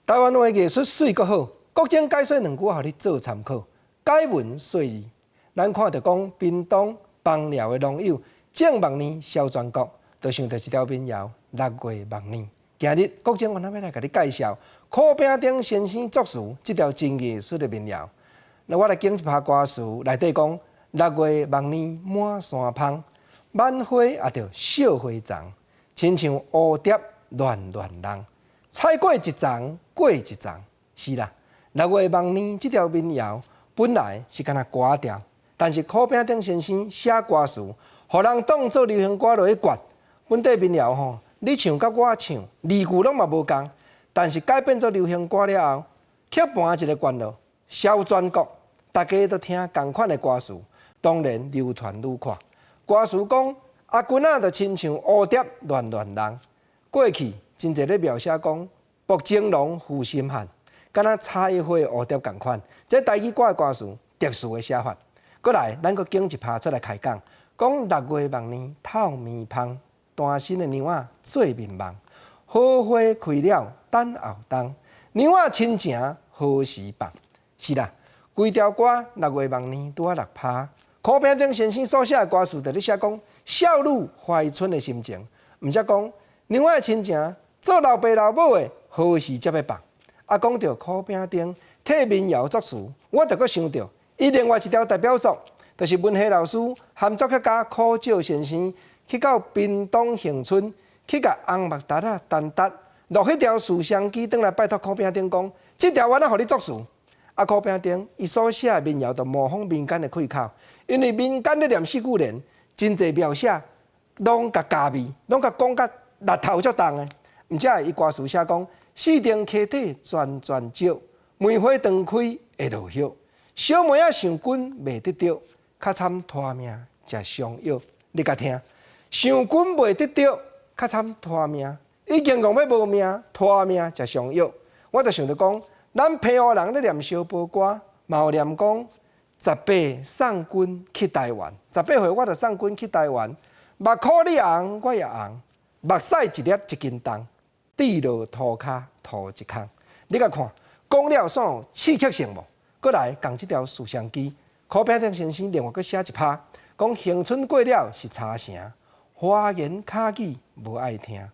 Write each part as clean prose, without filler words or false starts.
台灣話藝術媠閣好，國珍解說兩句，予你做參考。解文說字，咱看著講屏東枋寮的農友種木耳銷全國，就想著這條民謠《六月木耳》。今日國珍我欲來共你介紹柯炳丁先生作詞這條真藝術的民謠。那我來揀一拍歌詞，內底講六月木耳滿山芳，滿花也著惜花叢，親像蝴蝶亂亂弄。採過一叢過一叢，是啦。六月木耳這條民謠本來是干焦歌仔調，但是柯炳丁先生寫歌詞，予人當做流行歌落去灌。本底民謠吼，你唱佮我唱，字句攏嘛無仝，但是改變做流行歌了後，曲盤一个灌落，銷全國，大家都聽仝款的歌詞，當然流傳愈闊。歌詞講阿君仔就親像蝴蝶亂亂弄，過去。真濟咧描寫講，薄情郎負心漢，敢若採花蝴蝶仝款。這台語歌的歌詞特殊的寫法。閣來，咱閣揀一拍出來開講，講六月木耳透棉芳，單身的娘仔做眠夢，好花開了等後冬，娘仔親情何時放？是啦，規條歌六月木耳拄仔六拍。柯炳丁先生所寫的歌詞，就咧寫講少女懷春的心情，毋則講娘仔的親情。做老爸老母的何時才欲放？啊，講著柯炳丁替民謠作詞，我就閣想著伊另外一條代表作，就是文夏老師含作曲家柯照先生去到屏東恆春去共紅目達仔陳達錄彼條思雙機，轉來拜託柯炳丁講，這條我若予你作詞。啊，柯炳丁伊所寫的民謠就模仿民間的氣口，因為民間咧念四句聯，真濟描寫攏共加味，攏共講甲力頭足重的。毋才伊歌詞寫講，四重溪底轉轉石，梅花當開會落葉。小妹仔想君袂得著，較慘拖命食傷藥。你共聽，想君袂得著，較慘拖命，已經講欲無命，拖命食傷藥。我就想著講，咱澎湖人咧念燒報歌，嘛有念講18送君去台灣，18歲我就送君去台灣，目箍你紅，我也紅，目屎一粒一斤重。跌落塗跤塗一空，你共看，講了煞有刺激性無？閣來仝這條思雙機，柯炳丁先生另外閣寫一拍，講恆春過了是茶城，花言巧語無愛聽，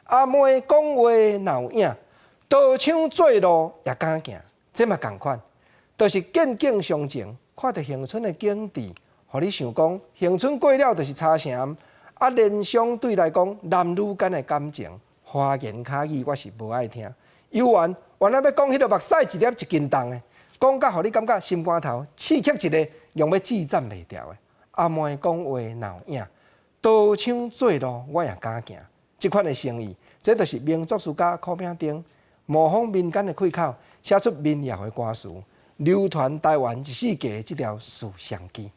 阿妹講話若有影，刀槍做路也敢行，這嘛仝款，就是見景傷情，看著恆春的景致，予你想講恆春過了就是茶城，啊，連相對來講男女間的感情。花言巧語我是無愛聽，猶原原來欲講彼个目屎一粒一斤重的，講甲予你感覺心肝頭刺激一个，用欲舌斬袂掉的。阿妹講話若有影，刀槍做路我也敢行。這款的誠意，這就是名作詞家柯炳丁模仿民間的氣口，寫出民謠的歌詞，流傳台灣一世界的這條思雙機。